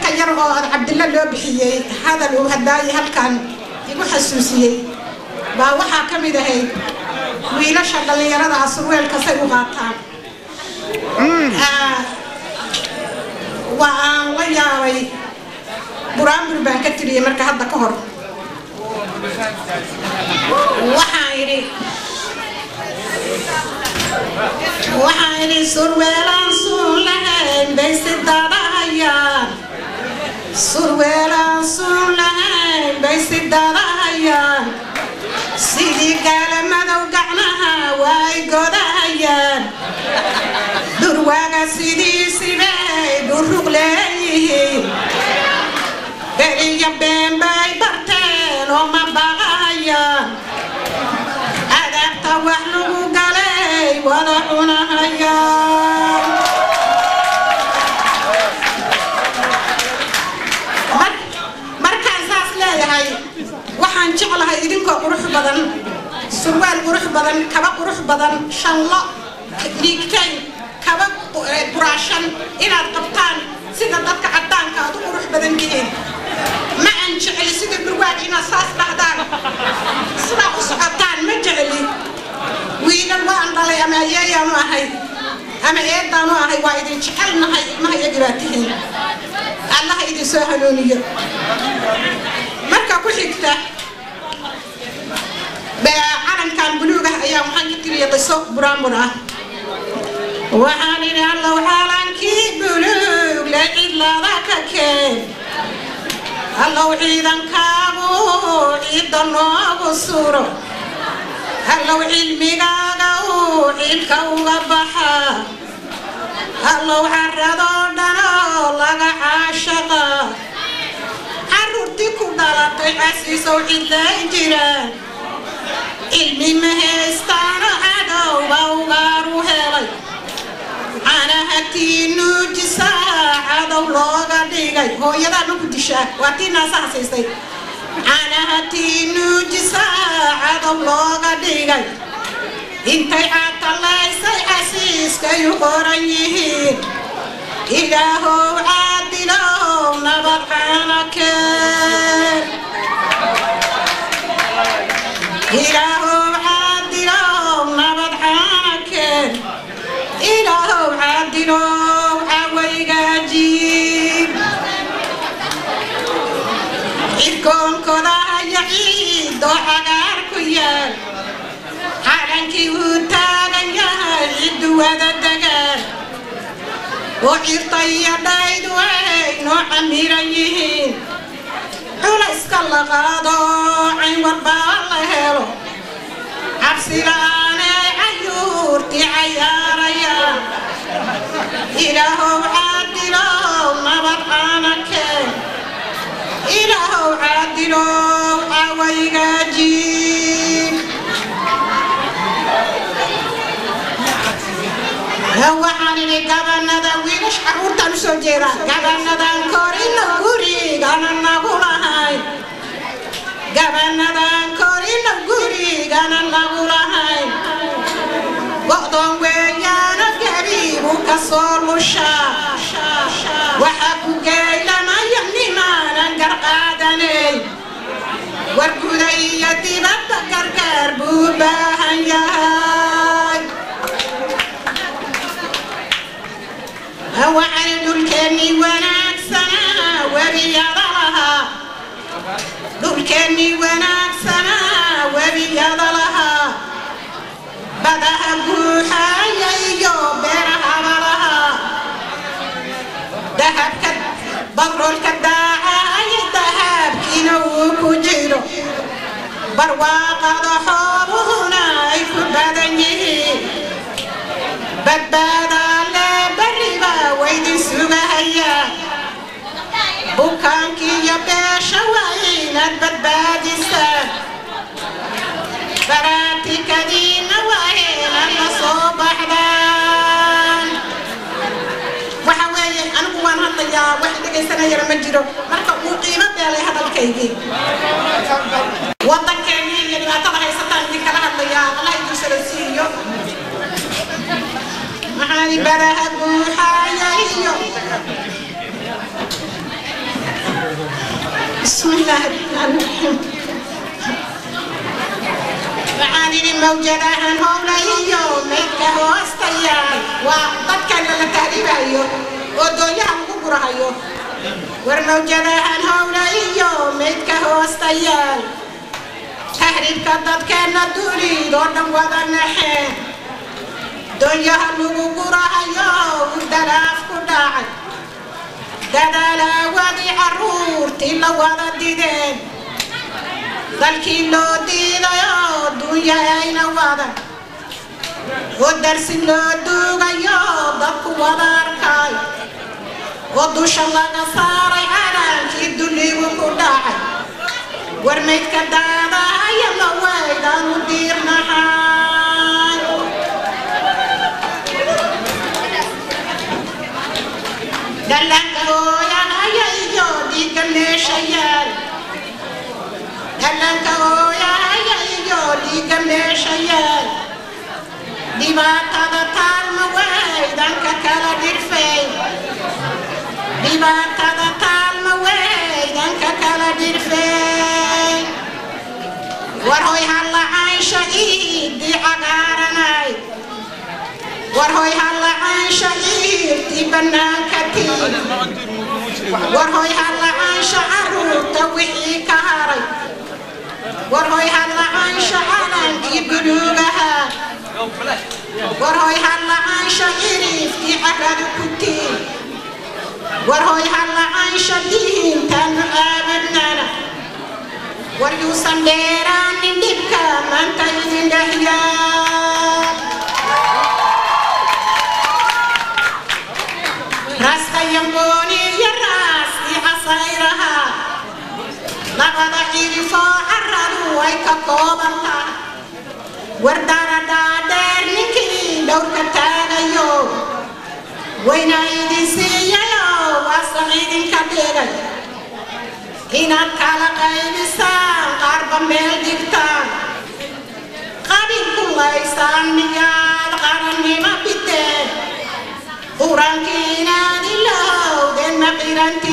Yarka yar oo ad Cabdilla loo bixiyey, hadal uu hadaayi halkan igu xasuusiyey baa waxaa ka mid ahayd wiilasha dhallinyarada ah surweelka say u qaataan. Waa aan la yaabay, buraanbur baan ka tiriyey. Marka hadda ka hor waxaan idhi: surweelaan suun lahayn bay si dadahayaan, surweelaan suun lahayn bay si dadahayaan, sidii gaalamadow gacmaha way godahayaan, durwaaga sidii sibay dhuruq leeyihiin, beriya been bay barteen oo ma baqahayaan, adaabta wax lagu galay wada cunahayaan. Markaan saas leeyahay, waxaan jeclahay idinkoo qurux badan, surwaal qurux badan, kaba qurux badan, shanlo dhiigtayn, kaba buraashan inaad qabtaan, sida dadka caddaanka aad u qurux badan tihiin. Ma aan jecli sida dhurwaag inaad saas dhahdaan, sidaa u socotaan ma jecli. Wiilal waan dhalay, ama ayeeyaanu ahay ama eedaanu ahay, waa idin jecelnahay, ilmaha iyagii baa tihiin. Allaha idin soo hanuuniyo. Marka ku xigta, calankan buluug ah ayaa waxaan ka tiriyay qiso buraanbur ah. Waxaan idhi: allow calankii buluug le cidlada ka keen, allow ciidankaagu ciidda noogu suro, allow cilmigaaga uu ciilka uga baxa, allow caradoo dhanoo laga caashaqa, caruurtii ku dhalatay casiisow cidlay jiraan, cilmi ma haystaano, cadowba ugaaru helay, canaha tii nuujisaa cadow looga dhigay, hooyadaa ma ku dishaa, waa tii naasaha siisay, canaha tii nuujisaa cadow looga dhigay, intay catalaysay casiiskay u qoran yihiin, ilaahow caadilow nabad caana keen, ilaahow caadilow nabad caana keen, ilaahow caadilow cawayga jiib, cirkoonkooda haya ciidoo cagaar ku yaal, calankii uu taagan yahay ciddu wada degaan, oo cirtaya dhaydu ay noo camiran yihiin, culayska la qaado cayn walbaa la helo, cabsi la'aanay cayuurtii cayaarayaan, ilaahow caadilow nabad caana keen, ilaahow caadilow cawayga jiib. Waxaan idhi gabanada wiilash carruurtaan u soo jeedaa, gabanadan korino gurigana nagu lahayn, gabanadan korino gurigana nagu lahayn, go'doon weeyaano gabiibu ka soo lushaa, waxa ku geelamaya nimaanan garqaadanay, war guda iyo dibadda gargaar buu u baahan yahay. Waxaan dhulkeennii wanaagsanaa webiyada lahaa, dhulkeennii wanaagsanaa webiyada lahaa, badaha guuxaaya iyo beerahaba lahaa, dahabka badroolka daacaya dahabkiina wuu ku jiro, barwaaqada xooluhuna ay ku badan yihiin, badbaadaale berriba waydin sugahayaa, bukaankiiyo beesha waa inaad badbaadisaan, baraatikadiina waa inaad la soo baxdaan. Waxa weeye, anigu waan hadlayaa, wax dhegaysanayana ma jiro. Marka uu qiimo beelay hadalkaygii, waddankeennii iyo dhibaatada haysataan idinkala hadlayaa. Allah idin salosiiyo. Maxaan baraha guuxaaya iyo Bismillaahi raxmaani raxiim. Waxaan idhi mawjadahan howlayiyo meydka hoostayaal, waa dadkan lala tahriibayo oo doonyaha lagu gurahayo. War mawjadahan howlayiyo meydka hoostayaal, tahriibka dadkeenna dunid oo dhan wada naxeen, doonyaha lagu gurahayo dalaaf ku dhacay, dadaalaawadii carruurtii la wada dideen, dalkii loo diidayo dunya ayna wadan, oo darsi loo duugayo dadku wada arkay, oo dusha laga saaray calankii dulligu ku dhacay. War maydka daadahaya ma waydaan u diirnahay? Dhallaanka hooyahaya iyo dhiigga meesha yaal, dhallaanka hooyahaya iyo dhiigga meesha yaal, dhibaatada taalma waydanka kala dhirfay? Dhibaatada taalma waydanka kala dhirfay? War hoy hallacaansha iidii cagaaranay, war hoy hallacaansha iirtii bannaanka tii, war hoy hallacaansha carruurta wixii ka haray, war hoy hallacaansha calankii buluugahaa, war hoy hallacaansha ciriifkii carradu ku tiin, war hoy hallacaansha diintaanu aabadnana. War yuusan dheeraanin dhibka maanta idin dhexyaa. Raaska yambooni iyo raaskii casayraha, labada cirifoo carradu ay ka kooban tahay. War daradhaadheer ninkii dhowrka taagayo wayna idin siiyayo, waasan idinka dhigay inaad kala qaybisaan, qaarba meel dhigtaan, qabiil ku laysaan, miyaad qarannimo bideen? Qur-aankii inaad ilowdeen ma qirantihiin?